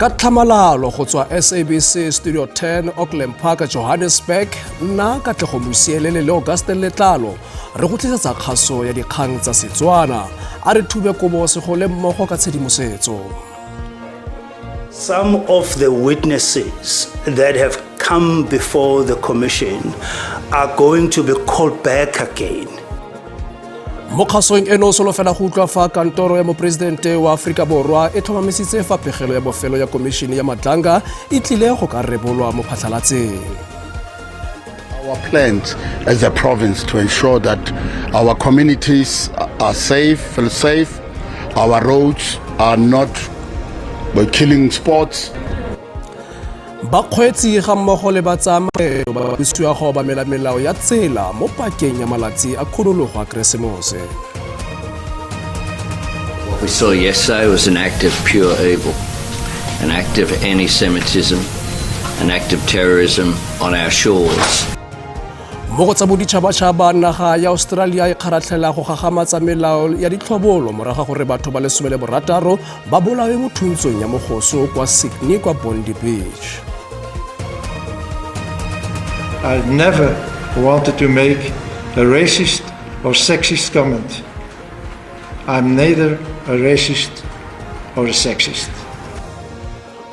Ka tlhamalalo go tswa SABC Studio 10 Auckland Park Johannesburg, nna Katlego Mosielele le Augustin Letlalo re go tlisetsa kgaso ya dikgang tsa Setswana. A re thube kobo segole mmogo ka tshedimosetso. Some of the witnesses that have come before the commission are going to be called back again. Mo kgasong eno o solofela go utlwa fa kantoro ya moporesidente wa Aforika Borwa e tlhomamisitse fa pegelo ya bofelo ya komišene ya Madlanga e tlile go ka rebolwa mo phatlhalatseng. Our plans as a province to ensure that our communities are safe, feel safe, our roads are not killing spots. Bakgweetsi ga mmogo le batsamao ba busiwa go obamela melao ya tsela mo pakeng ya malatsi a khunologo a Keresemose. What we saw yesterday was an act of pure evil, an act of anti-Semitism, an act of terrorism on our shores. Mo go tsa boditšhabatšhaba, naga ya Australia e kgaratlhela go gagamatsa melao ya ditlhobolo morago ga gore batho ba 16 ba bolawe mo thuntsong ya mogoso kwa Sydney kwa Bondi Beach. I never wanted to make a racist or sexist comment. I'm neither a racist or a sexist.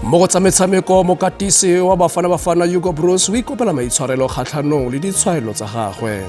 Mo go tsa metshameko, mokatisi wa Bafana Bafana Hugo Broos o ikopela maitshwarelo kgatlhanong le ditshwaelo tsa gagwe.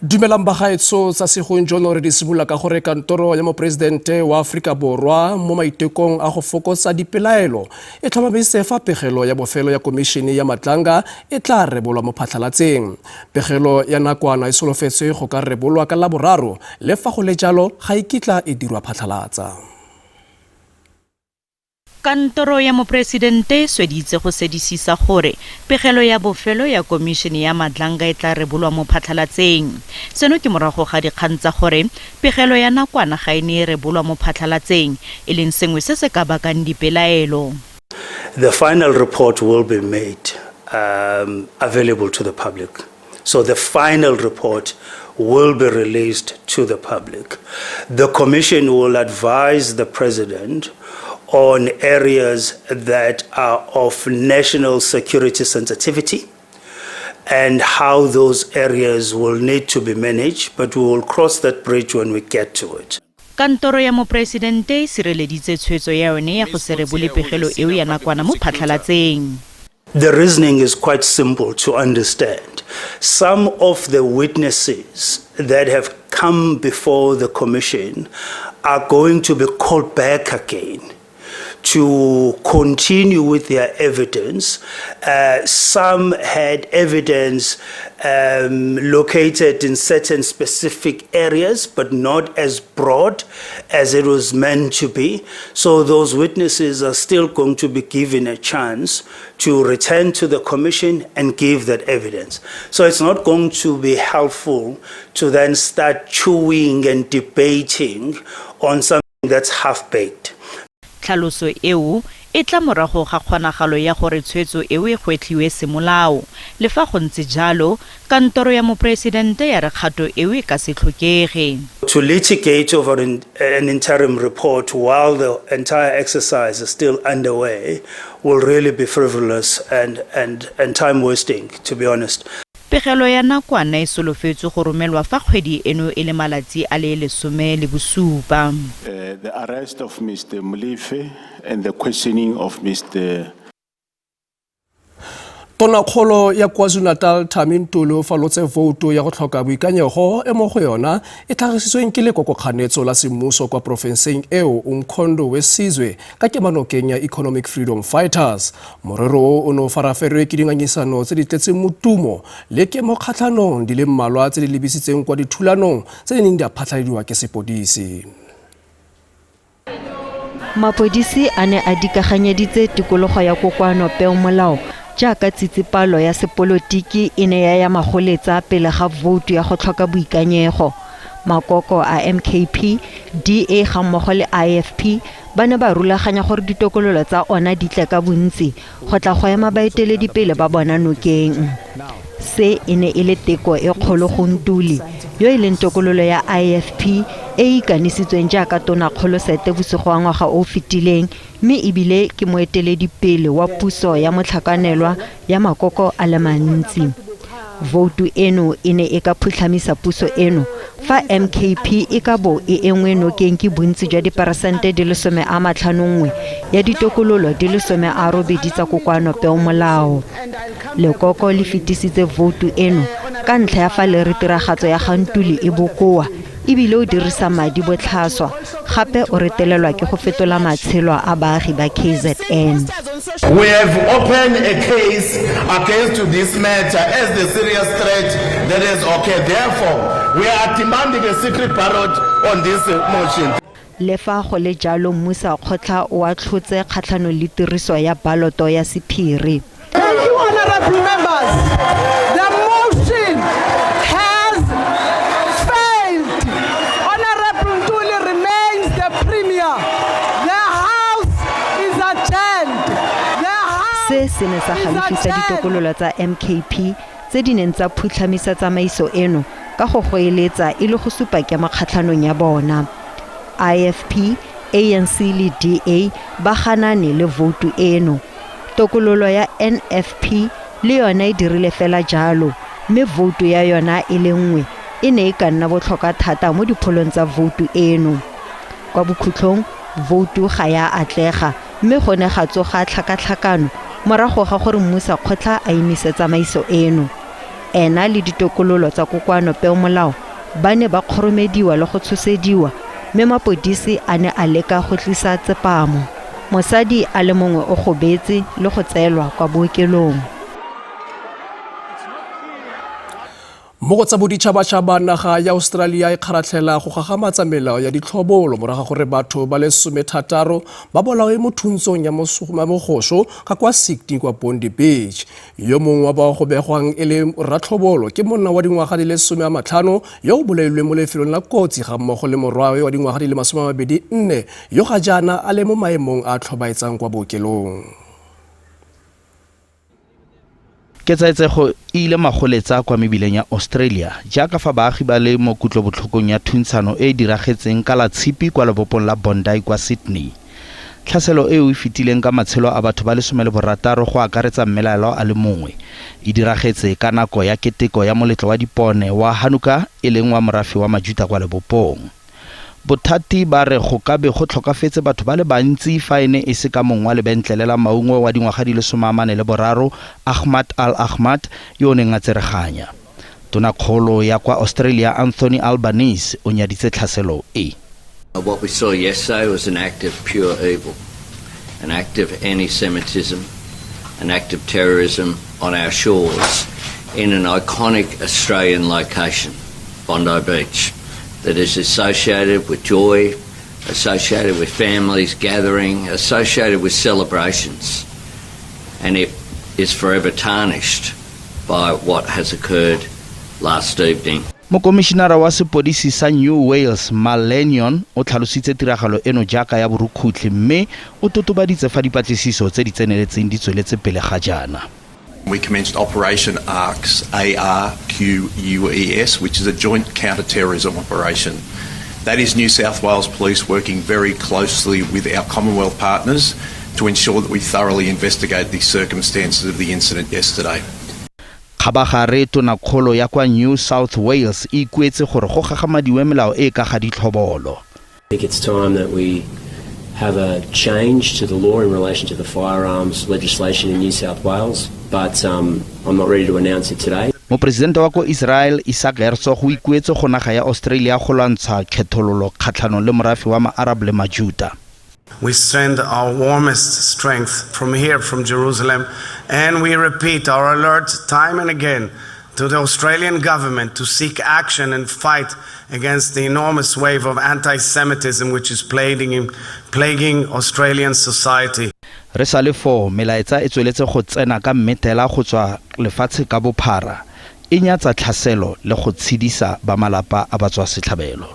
Dumelang bagaetsho, tsa segong jono re di simolola ka gore kantoro ya moporesidente wa Aforika Borwa mo maitekong a go fokotsa dipelaelo e tlhomamise fa pegelo ya bofelo ya komišene ya Madlanga e tla rebolwa mo phatlhalatseng. Pegelo ya nakwana e solofetswe go ka rebolwa ka Laboraro, le fa go le jalo ga e kitla e dirwa phatlhalatsa. Kantoro ya moporesidente e sweditse go sedisisa gore pegelo ya bofelo ya komišene ya Madlanga e tla rebolwa mo phatlhalatseng. Seno ke morago ga dikgang tsa gore pegelo ya nakwana ga e ne e rebolwa mo phatlhalatseng, e leng sengwe se se ka bakang dipelaelo. The final report will be made available to the public. So the final report will be released to the public. The commission will advise the president on areas that are of national security sensitivity and how those areas will need to be managed, but we will cross that bridge when we get to it. Kantoro ya moporesidente e sireleditse tshwetso ya yone ya go se rebole pegelo eo ya nakwana mo phatlhalatseng. The reasoning is quite simple to understand. Some of the witnesses that have come before the commission are going to be called back again to continue with their evidence. Some had evidence located in certain specific areas, but not as broad as it was meant to be. So those witnesses are still going to be given a chance to return to the commission and give that evidence. So it's not going to be helpful to then start chewing and debating on something that's half-baked. Tlhaloso eo e tla morago ga kgonagalo ya gore tshwetso eo e gwetlhiwe semolao. Le fa go ntse jalo, kantoro ya moporesidente ya re kgato eo e ka se tlhokege. To litigate over an interim report while the entire exercise is still underway will really be frivolous and time wasting, to be honest. Pegelo ya nakwana e solofetswe go romelwa fa kgwedi eno e le malatsi a le 17. The arrest of Mr. Molefe and the questioning of Mr. Tonakgolo ya KwaZulu-Natal Thami Ntuli o falotse voutu ya go tlhoka boikanyego e mo go yona e tlhagisitsweng ke lekokokganetso la semmuso kwa porofenseng eo Umkhonto weSizwe ka kemanokeng ya Economic Freedom Fighters. Morero o o ne o faraferwe ke dingangisano tse di tletseng motumo le kemo kgatlhanong di le mmalwa tse di lebisitseng kwa dithulanong tse di neng di a phatlhalediwa ke sepodisi. Mapodisi a ne a dikaganyeditse tikologo ya kokoano peomolao jaaka tsitsipalo ya sepolotiki e ne ya ya magoletsa pele ga voutu ya go tlhoka boikanyego. Makoko a MKP, DA gammogo le IFP ba ne ba rulaganya gore ditokololo tsa ona di tle ka bontsi go tla go ema baeteledipele ba bona nokeng. Se e ne e le teko e kgolo go Ntuli, yo e leng tokololo ya IFP e e ikanisitsweng jaaka tonakgolo Seetebosigo wa ngwaga o o fetileng mme ebile ke moeteledipele wa puso ya motlhakanelwa ya makoko a le mantsi. Voutu eno e ne e ka phutlhamisa puso eno fa MKP e ka bo e engwe nokeng ke bontsi jwa diperesente di le 51 ya ditokololo di le 18 tsa kokoano peomolao. Lekoko le fetisitse voutu eno ka ntlha ya fa le re tiragatso ya ga Ntuli e bokoa ebile o dirisa madi botlhaswa gape o retelelwa ke go fetola matshelo a baagi ba KZN. We have opened a case against this matter as the serious threat that has occurred. Therefore, we are demanding a secret ballot on this motion. Le fa go le jalo mmusa kgotla o atlhotse kgatlhanong le tiriso ya baloto ya sephiri. Thank you, honorable members. The motion has failed. Honorable Ntuli remains the premier. The House is adjourned. The House Se se ne sa is galefisa adjourned. ditokololo tsa MKP tse di neng tsa phutlhamisa tsamaiso eno ka go goeletsa e le go supa kemo kgatlhanong ya bona. IFP, ANC le DA ba ganane le voutu eno. Tokololo ya NFP le yona e dirile fela jalo, mme voutu ya yona e le nngwe e ne e ka nna botlhokwa thata mo dipholong tsa voutu eno. Kwa bokhutlong, voutu ga ya atlega mme go ne ga tsoga tlhakatlhakano morago ga gore mmusa kgotla a emise tsamaiso eno. Ena le ditokololo tsa kokoano peomolao ba ne ba kgoromediwa le go tshosediwa mme mapodisi a ne a leka go tlisa tsepamo. Mosadi a le mongwe o gobetse le go tseelwa kwa bookelong. Mo go tsa boditšhabatšhaba, naga ya Australia e kgaratlhela go gagamatsa melao ya ditlhobolo morago ga gore batho ba le 60 ba bolawe mo thuntsong ya mogošo ka kwa Sydney kwa Bondi Beach. Yo mongwe wa bao go begwang e le rratlhobolo ke monna wa dingwaga di le 50 yo o bolailweng mo lefelong la kotsi ga mmogo le morwawe wa dingwaga di le 24 yo ga jaana a le mo maemong a tlhobaetsang kwa bookelong. Ketsaetsego e ile magoletsa kwa mebileng ya Australia jaaka fa baagi ba le mo kutlobotlhokong ya thuntshano e e diragetseng ka la Tshipi kwa lebopong la Bondi kwa Sydney. Tlhaselo eo e fetileng ka matshelo a batho ba le 16 go akaretsa mmelaelwa a le mongwe e diragetse ka nako ya keteko ya moletlo wa dipone wa Hanukkah e leng wa morafe wa Majuta kwa lebopong. Bothati ba re go ka be go tlhokafetse batho ba le bantsi fa e ne e se ka mong wa lebentlele la maungo wa dingwaga di le 43 Ahmad Al Ahmad yo o neng a tsereganya. Tonakgolo ya kwa Australia Anthony Albanese o nyaditse tlhaselo e. What we saw yesterday was an act of pure evil, an act of anti-Semitism, an act of terrorism on our shores in an iconic Australian location, Bondi Beach, that is associated with joy, associated with families gathering, associated with celebrations. And it is forever tarnished by what has occurred last evening. Mokomišenara wa sepodisi sa New Wales Mal Lanyon o tlhalositse tiragalo eno jaaka ya borukhutlhi mme o totobaditse fa dipatlisiso tse di tseneletseng di tsweletse pele ga jaana. We commenced Operation ARQUES, ARQUES, which is a joint counter-terrorism operation. That is New South Wales Police working very closely with our Commonwealth partners to ensure that we thoroughly investigate the circumstances of the incident yesterday. Kgabagare tonakgolo ya kwa New South Wales e ikuetse gore go gagamadiwe melao e ka ga ditlhobolo. I think it's time that we have a change to the law in relation to the firearms legislation in New South Wales, but I'm not ready to announce it today. Moporesidente wa ko Israel Isaac Herzog o ikuetse go naga ya Australia go lwantsha kgethololo kgatlhanong le morafe wa ma-Arab le Majuta. We send our warmest strength from here, from Jerusalem, and we repeat our alert time and again to the Australian government to seek action and fight against the enormous wave of anti Semitism which is plaguing Australian society. Re sa le foo, melaetsa e tsweletse go tsena ka mmetela go tswa lefatshe ka bophara. E nyatsa tlhaselo le go tshedisa ba malapa a batswasetlhabelo.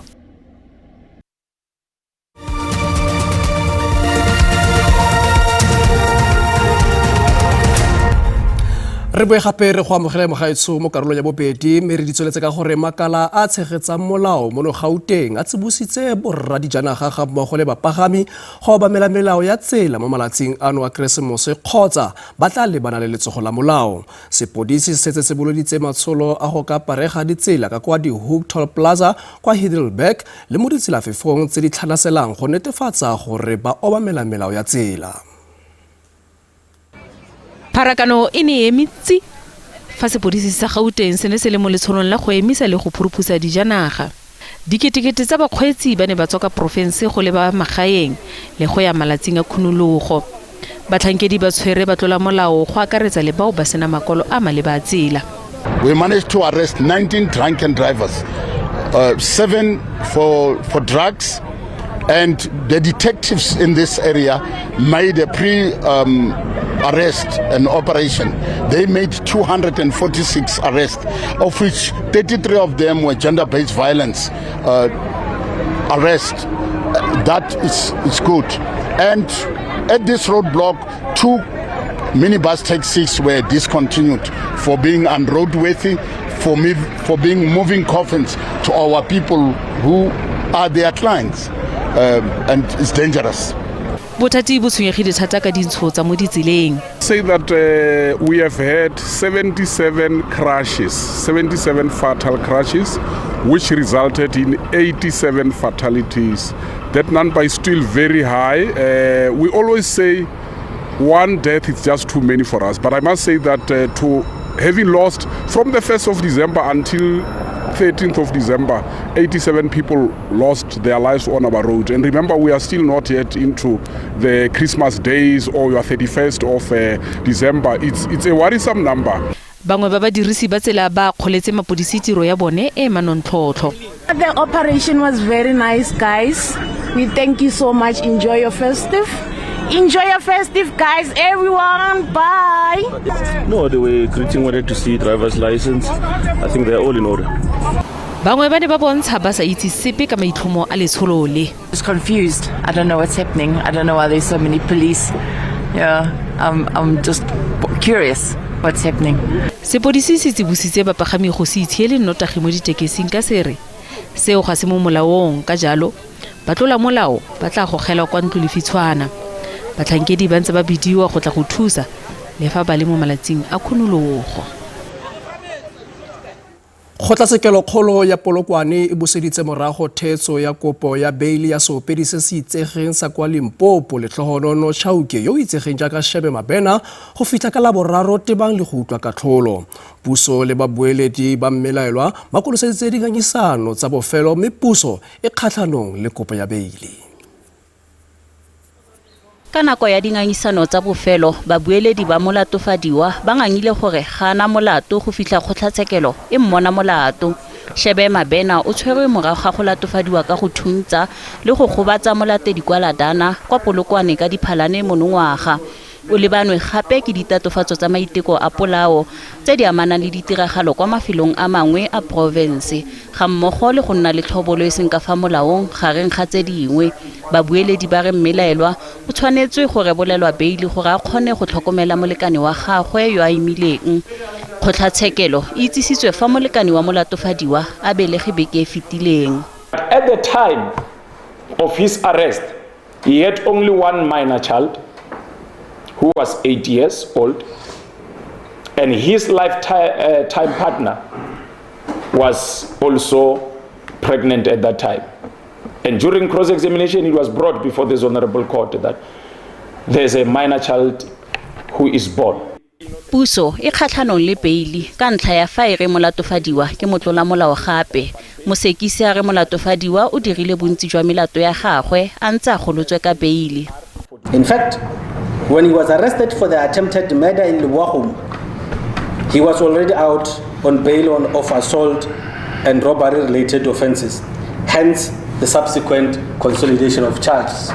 Re boe gape re go amogele mogaetsho mo karolong ya bobedi, mme re di tsweletse ka gore makala a tshegetsang molao mono Gauteng a tsibositse borra dijanaga ga mmogo le bapagami go obamela melao ya tsela mo malatsing ano a Keresemose kgotsa ba tla lebana le letsogo la molao. Sepodisi se setse se boloditse matsholo a go ka parega ditsela ka kwa di-Hook Toll Plaza kwa Heidelberg le mo ditselafefong tse di tlhanaselang go netefatsa gore ba obamela melao ya tsela. Pharakano e ne e eme tsi fa sepodisi sa Gauteng se ne se le mo letsholong la go emisa le go phuruphusa dijanaga. Diketekete tsa bakgweetsi ba ne ba tswa ka porofense go leba magaeng le go ya malatsing a khunologo. Batlhankedi ba tshwere batlolamolao go akaretsa le bao ba sena makwalo a maleba a tsela. We managed to arrest 19 drunken drivers, 7 for drugs, and the detectives in this area made a pre-arrest an operation. They made 246 arrests, of which 33 of them were gender-based violence arrest. That is good. And at this roadblock, 2 minibus taxis were discontinued for being unroadworthy, for being moving coffins to our people who are their clients, and it's dangerous. Bothati bo tshwenyegile thata ka dintsho tsa mo ditseleng. Say that we have had 77 crashes, 77 fatal crashes, which resulted in 87 fatalities. That number is still very high. We always say one death is just too many for us, but I must say that to having lost from the 1st of December until 13th of December, 87 people lost their lives on our road. And remember, we are still not yet into the Christmas days or your 31st of December. It's a worrisome number. Bangwe ba badirisi ba tsela ba kgoletse mapodisi tiro ya bone e manontlhotlho. The operation was very nice, guys. We thank you so much. Enjoy your festive. Enjoy your festive, guys. Everyone, bye. No, they were greeting, wanted to see driver's license. I think they're all in order. Bangwe ba ne ba bontsha ba sa itse sepe ka maitlhomo a letsholo le. Just confused. I don't know what's happening. I don't know why there's so many police. Yeah, I'm just curious what's happening. Sepodisi se tsibositse bapagami go se itshiele nnotagi mo ditekesing ka sere. Seo ga se mo molaong, ka jalo batlola molao ba tla gogelwa kwa ntlo lefitshwana. Batlhankedi ba ntse ba bidiwa go tla go thusa le fa ba le mo malatsing a khunologo. Kgotlatshekelokgolo ya Polokwane e buseditse morago theetso ya kopo ya beili ya seopedi se se itsegeng sa kwa Limpopo Letlhogonono Chauke yo o itsegeng jaaka Shebe Mabena go fitlha ka Laboraro tebang le go utlwa katlholo. Puso le babueledi ba mmelaelwa ba koloseditse dingangisano tsa bofelo mme puso e kgatlhanong le kopo ya beili. Ka nako ya dingangisano tsa bofelo, babueledi ba molatofadiwa ba ngangile gore ga ana molato go fitlha kgotlatshekelo e mmona molato. Shebe Mabena o tshwerwe morago ga go latofadiwa ka go thuntsa le go gobatsa molatedi kwa Ladana kwa Polokwane ka Diphalane monongwaga. O lebanwe gape ke ditatofatso tsa maiteko a polao tse di amanang le ditiragalo kwa mafelong a mangwe a porofense, ga mmogo le go nna le tlhobolo e seng ka fa molaong gareng ga tse dingwe. Babueledi ba re mmelaelwa o tshwanetswe go rebolelwa beili gore a kgone go tlhokomela molekane wa gagwe yo a imileng. Kgotlatshekelo e itsisitswe fa molekane wa molatofadiwa a belege beke e fetileng. At the time of his arrest, he had only one minor child who was 8 years old, and his lifetime partner was also pregnant at that time. And during cross-examination, it was brought before this honorable court that there's a minor child who is born. Puso e kgatlhanong le beili ka ntlha ya fa e re molatofadiwa ke motlola molao gape. Mosekisi a re molatofadiwa o dirile bontsi jwa melato ya gagwe a ntse a golotswe ka beili. In fact, when he was arrested for the attempted murder in Leboa, he was already out on bail of assault and robbery-related offenses, hence the subsequent consolidation of charges.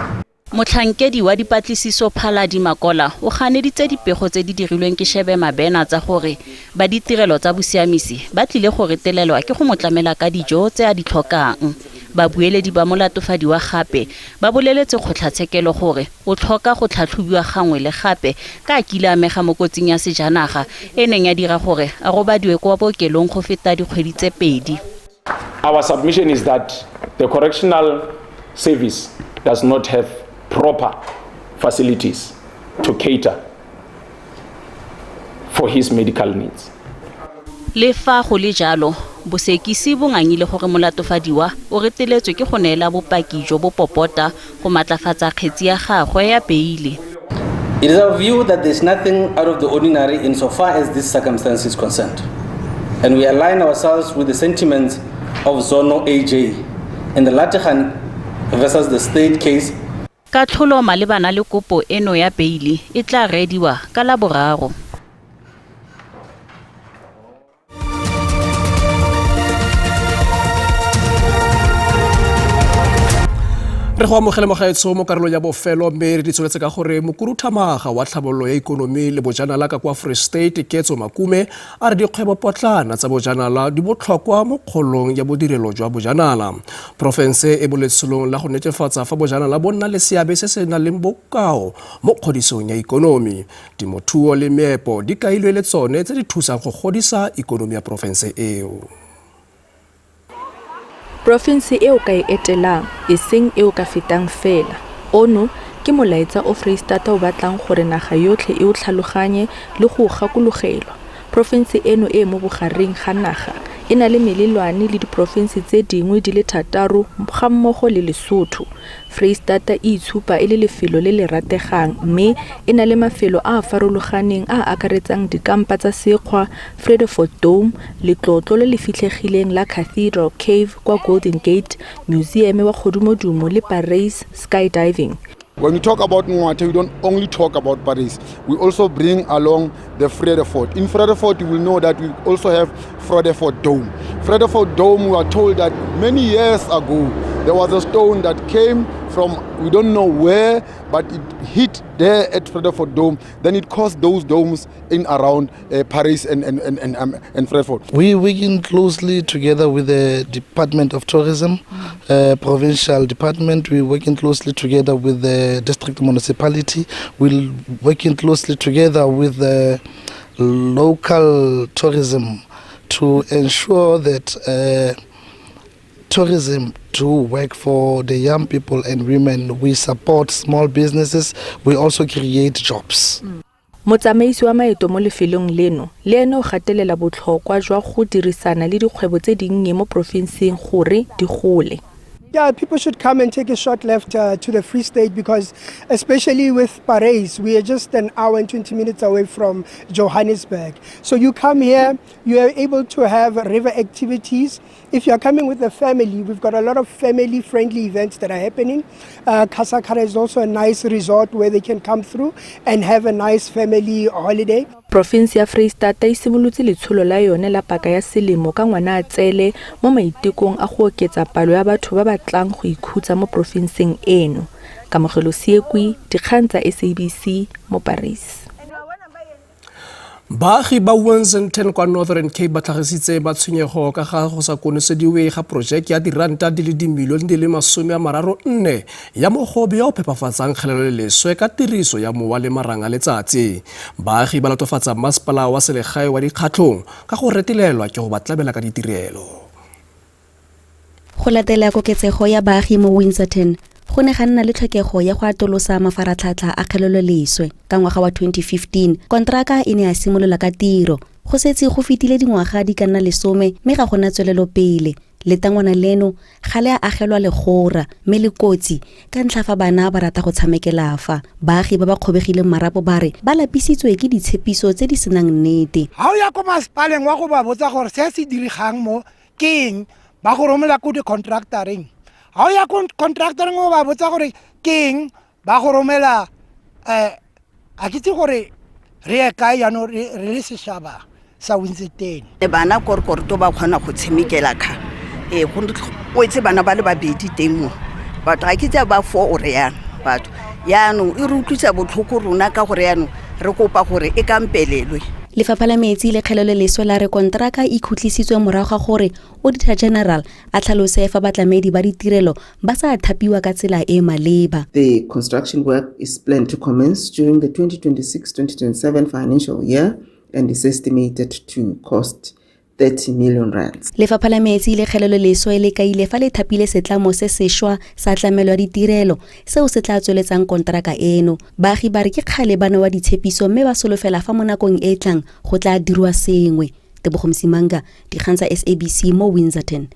Motlhankedi wa dipatlisiso Phaladi Makola o ganeditse dipego tse di dirilweng ke Shebe Mabena tsa gore ba ditirelo tsa bosiamisi ba tlile go retelelwa ke go mo tlamela ka dijo tse a di tlhokang. Babueledi ba molatofadiwa gape ba boleletse kgotlatshekelo gore o tlhoka go tlhatlhobiwa gangwe le gape ka a kile a amega mo kotsing ya sejanaga e neng ya dira gore a robadiwe kwa bookelong go feta dikgwedi tse pedi. Our submission is that the correctional service does not have proper facilities to cater for his medical needs. Le fa go le jalo, bosekisi bo ngangile gore molatofadiwa o reteletswe ke go neela bopaki jo bo popota go matlafatsa kgetsi ya gagwe ya beile. It is our view that there is nothing out of the ordinary insofar as this circumstance is concerned, and we align ourselves with the sentiments of Zono AJ in the Lategan versus the state case. Katlholo malebana le kopo eno ya beile e tla reediwa ka Laboraro. Re go amogele mogaetsho mo karolong ya bofelo, mme re di tsweletse ka gore mokuruthamaga wa tlhabololo ya ikonomi le bojanala ka kwa Free State, Ketso Makume, a re dikgwebopotlana tsa bojanala di botlhokwa mo kgolong ya bodirelo jwa bojanala. Porofense e mo letsholong la go netefatsa fa bojanala bo nna le seabe se se nang le bokao mo kgodisong ya ikonomi. Temothuo le meepo di kailwe le tsone tse di thusang go godisa ikonomi ya porofense eo. Porofense e o ka e etelang, eseng e o ka fetang fela. Ono ke molaetsa o Freistata o batlang gore naga yotlhe e o tlhaloganye le go o gakologelwa. Porofense eno e e mo bogareng ga naga e na le melelwane le diporofense tse dingwe di le thataro gammogo le Lesotho. Freistata e itshupa e le lefelo le le rategang mme e na le mafelo a a farologaneng a a akaretsang dikampa tsa sekgwa, Vredefort Dome, letlotlo le le fitlhegileng la Cathedral Cave kwa Golden Gate, Museum wa Kgodumodumo le Parys Skydiving. When we talk about Ngwathe, we don't only talk about Parys. We also bring along the Vredefort. In Vredefort, you will know that we also have Vredefort Dome. Vredefort Dome, we are told that many years ago, there was a stone that came from, we don't know where, but it hit there at Vredefort Dome. Then it caused those domes in around Parys and Vredefort. We're working closely together with the Department of Tourism, provincial department. We're working closely together with the district municipality. We're working closely together with the local tourism to ensure that tourism to work for the young people and women. We support small businesses. We also create jobs. Motsamaisi wa maeto mo lefelong leno le ene o gatelela botlhokwa jwa go dirisana le dikgwebo tse dinnye mo porofenseng gore di gole. Yeah, people should come and take a short left to the Free State, because especially with Parys, we are just an hour and 20 minutes away from Johannesburg. So you come here, you are able to have river activities. If you are coming with a family, we've got a lot of family-friendly events that are happening. Kasakara is also a nice resort where they can come through and have a nice family holiday. Porofense ya Freistata e simolotse letsholo la yone la paka ya selemo ka Ngwanaitseele mo maitekong a go oketsa palo ya batho ba ba tlang go ikhutsa mo porofenseng eno. Kamogelo Seekwi, dikgang tsa SABC mo Parys. Baagi ba Wensington kwa Northern Cape ba tlhagisitse matshwenyego ka ga go sa konosediwe ga porojeke ya diranta di le dimilione di le 34 ya mogobe ya o phepafatsang kgelelo le leswe ka tiriso ya mowa le marang a letsatsi. Baagi ba latofatsa masepala wa selegae wa Dikgatlhong ka go retelelwa ke go ba tlamela ka ditirelo. Go latela koketsego ya baagi mo Windsorton, go ne ga nna le tlhokego ya go atolosa mafaratlhatlha a kgeleloleswe. Ka ngwaga wa 2015, konteraka e ne ya simolola ka tiro. Go setse go fetile dingwaga di ka nna 10 mme ga gona tswelelopele. Letangwana leno ga le a agelwa legora mme le kotsi ka ntlha fa bana ba rata go tshamekela fa. Baagi ba ba kgobegileng marapo ba re ba lapisitswe ke ditshepiso tse di senang nnete. Ha o ya ko masepaleng wa go ba botsa gore se se diregang mo ke eng, ba go romela ko di-contractoreng. Ha o ya ko contractoreng o ba botsa gore ke eng, ba go romela, a ke itse gore re ye kae jaanong re le sešaba sa Windsorton. Bana korokoro ba kgona go tshamekela kha. Go wetse bana ba le babedi teng mo. Batho ga ke itse ba 4 or yang batho. Yaanong e re utlwisa botlhoko rona ka gore yaanong re kopa gore e kampelelwe. Lefapha la Metsi le Kgeleloleswe la re konteraka e khutlisitswe morago ga gore Auditor General a tlhalose fa batlamedi ba ditirelo ba sa thapiwa ka tsela e e maleba. The construction work is planned to commence during the 2026-2027 financial year and is estimated to cost 30 million rands. Lefapha la Metsi le Kgeleloleswe le kaile fa le thapile setlamo se sešwa sa tlamelo ya ditirelo seo se tla tsweletsang konteraka eno. Baagi ba re ke kgale ba newa ditshepiso mme ba solofela fa mo nakong e e tlang go tla dirwa sengwe. Tebogo Msimanga, Dikgang tsa SABC mo Windsorton.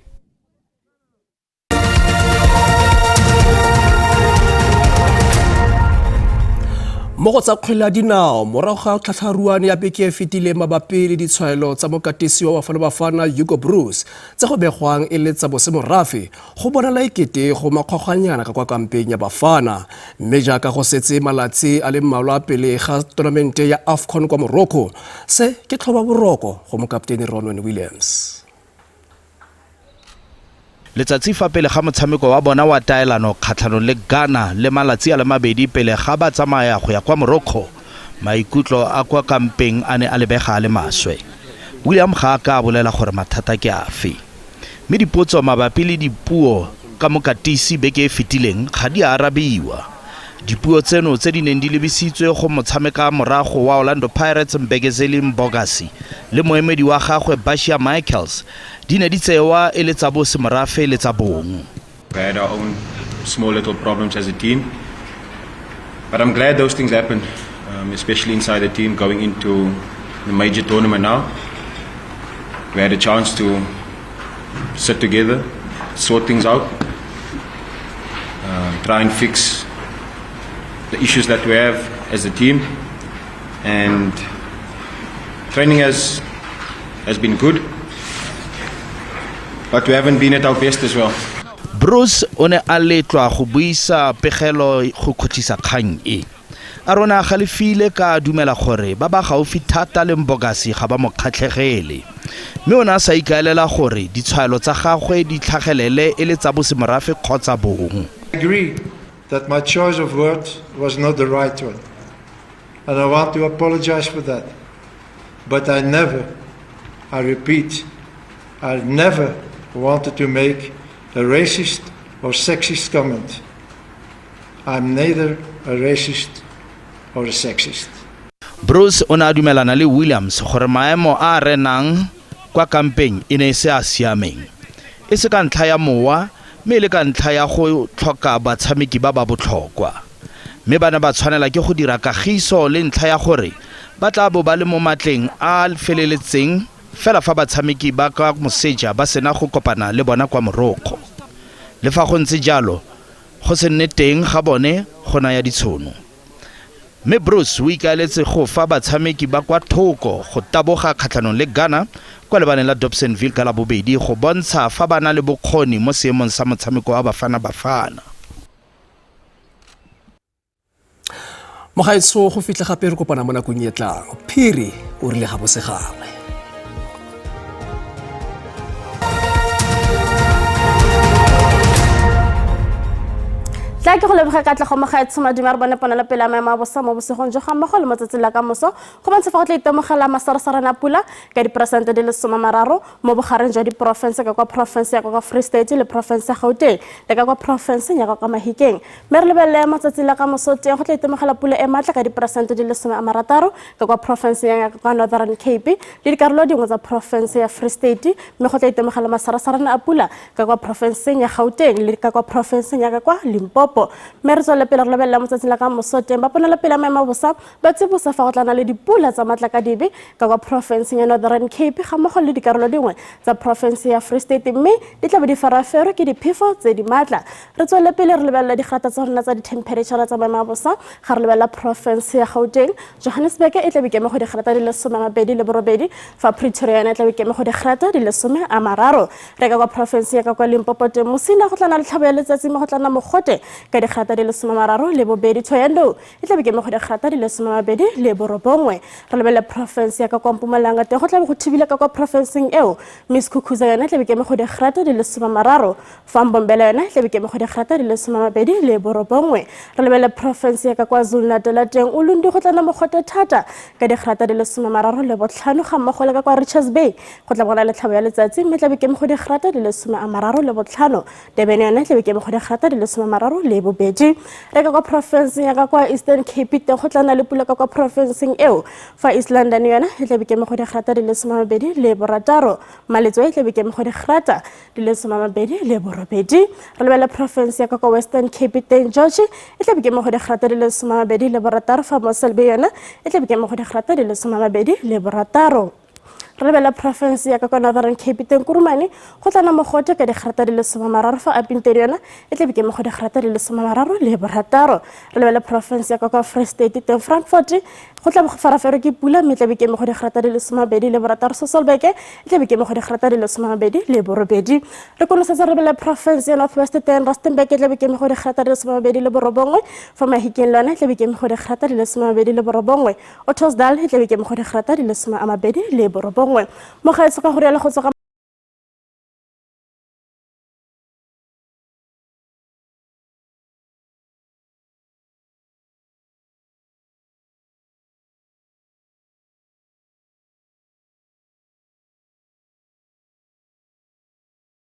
Mo go tsa kgwele ya dinao, morago ga tlhatlharuane ya beke e fetileng mabapi le ditshwaelo tsa mokatisi wa Bafana Bafana Hugo Broos tse go begwang e le tsa bosemorafe, go bonala ekete go makgwakgwanyana ka kwa kampeng ya Bafana. Mme jaaka go setse malatsi a le mmalwa pele ga tonamente ya AFCON kwa Morocco, se ke tlhoba boroko go mokaptene Ronwen Williams. Letsatsi fa pele ga motshameko wa bona wa taelano kgatlhanong le Ghana le malatsi a le mabedi pele ga ba tsamaya go ya kwa Morocco, maikutlo a kwa kampeng a ne a lebega a le maswe. William ga a ka a bolela gore mathata ke afe. Mme dipotso mabapi le dipuo ka mokatisi beke e fetileng ga di a arabiwa. Dipuo tseno tse di neng di lebisitswe go motshameka morago wa Orlando Pirates Mbekezeli Mbokasi le moemedi wa gagwe Bashir Michaels di ne di tsewa e le tsa bosemorafe le tsa bong. We had our own small little problems as a team. But I'm glad those things happened, especially inside the team going into the major tournament now. We had a chance to sit together, sort things out, try and fix the issues that we have as a team. And training has been good, but we haven't been at our best as well. Broos o ne a letlwa go buisa pegelo go khutlisa kgang e. A re o ne a galefile ka a dumela gore ba ba gaufi thata le Mbokasi ga ba mo kgatlhegele. Mme o ne a sa ikaelela gore ditshwaelo tsa gagwe di tlhagelele e le tsa bosemorafe kgotsa bong. I agree that my choice of words was not the right one, and I want to apologize for that. But I never, I repeat, I never wanted to make a racist or sexist comment. I'm neither a racist or a sexist. Broos o ne a dumelana le Williams gore maemo a a renang kwa kampeng e ne e se a a siameng, e se ka ntlha ya mowa mme e le ka ntlha ya go tlhoka batshameki ba ba botlhokwa. Mme ba ne ba tshwanela ke go dira kagiso le ntlha ya gore ba tla bo ba le mo matleng a a feleletseng fela fa batshameki ba kwa moseja ba sena go kopana le bona kwa Morocco. Le fa go ntse jalo, go se nne teng ga bone go naya ditshono. Mme Broos o ikaeletse go fa batshameki ba kwa thoko go taboga kgatlhanong le Ghana kwa lebaleng la Dobsonville ka Labobedi go bontsha fa ba na le bokgoni mo seemong sa motshameko wa Bafana Bafana. Mogaetsho, go fitlha gape re kopana mo nakong e tlang. Phiri o rile ga bosegangwe. Tla ke go leboge katlego mogaetsho madume a re bone ponelo pele a maemo a bosa mo bosigong jo ga mmogo le mo tsatsing la ka moso go bontsha fa go tla itemogela masarasarana a pula ka diperesente di le 30 mo bogareng jwa diporofense ka kwa porofense ya kwa kwa Free State le porofense ya Gauteng le ka kwa porofenseng ya kwa kwa Mahikeng. Mme re lebelele matsatsi la ka moso teng go tla itemogela pula e matla ka diperesente di le 60 ka kwa porofenseng ya kwa Northern Cape le dikarolo dingwe tsa porofense ya Free State, mme go tla itemogela masarasarana a pula ka kwa porofenseng ya Gauteng le ka kwa porofenseng ya ka kwa Limpopo. Mme re tswelele pele re lebelela motsatsi la ka moso teng ba ponelo pele a maemo a bosa ba tsibosa fa go tla na le dipula tsa matlakadibe ka kwa porofenseng ya Northern Cape ga mmogo le dikarolo dingwe tsa porofense ya Free State, mme di tla be di faraferwe ke diphefo tse di maatla. Re tswelele pele re lebelela digrata tsa rona tsa dithemphereitšhara tsa maemo a bosa ga re lebelela porofense ya Gauteng. Johannesburg e tla be keme go digrata di le 28 fa Pretoria yone e tla be keme go digrata di le 30. Re ka kwa porofense ya ka kwa Limpopo teng mosina go tla na le tlhabo ya letsatsi mme go tla nna mogote ka digrata di le 32. Thohoyandou e tlabe ke mo go digrata di le 29. Re lebelele porofense ya ka kwa Mpumalanga teng, go tlabe go thibile ka kwa porofenseng eo, mme Skukuza yona e tlabe ke mo go digrata di le 30, fa Mbombela yona e tlabe ke mo go digrata di le 29. Re lebelele porofense ya ka kwa Zulu-Natal teng, Ulundi go tlana mogote thata ka digrata di le 35, ga mmogo le ka kwa Richards Bay go tla bona le tlhabo ya letsatsi, mme tlabe ke mo go digrata di le 35. Durban yona e tlabe ke mo go digrata di le 32. Re ka kwa porofenseng ya ka kwa Eastern Cape teng, go tla nna le pula ka kwa porofenseng eo, fa East London yona e tlabe ke mo go digrata di le 26. Maletswai e tlabe ke mo go digrata di le 28. Re lebelele porofense ya ka kwa Western Cape teng, George e tlabe ke mo go digrata di le 26, fa Mossel Bay yona e tlabe ke mo go digrata di le 26. Re lebelele porofense ya ka kwa Northern Cape teng, Kurumane go tlana mogote ka digrata di le 30, fa Upington yona e tlabe ke mo go digrata di le 36. Re lebelele porofense ya ka kwa Free State teng, Frankfort go tla go faraferwe ke pula, mme tlabe ke mo go digrata di le 26. Sasolburg e tlabe ke mo go digrata di le 28. Re konosetsa, re lebelele porofense ya North West teng, Rustenburg e tlabe ke mo go digrata di le 29, fa Mahikeng le yona e tlabe ke mo go digrata di le 29. Ottosdal e tlabe ke mo go digrata di le 29. Mogaetsho, ka go rialo go tswa ka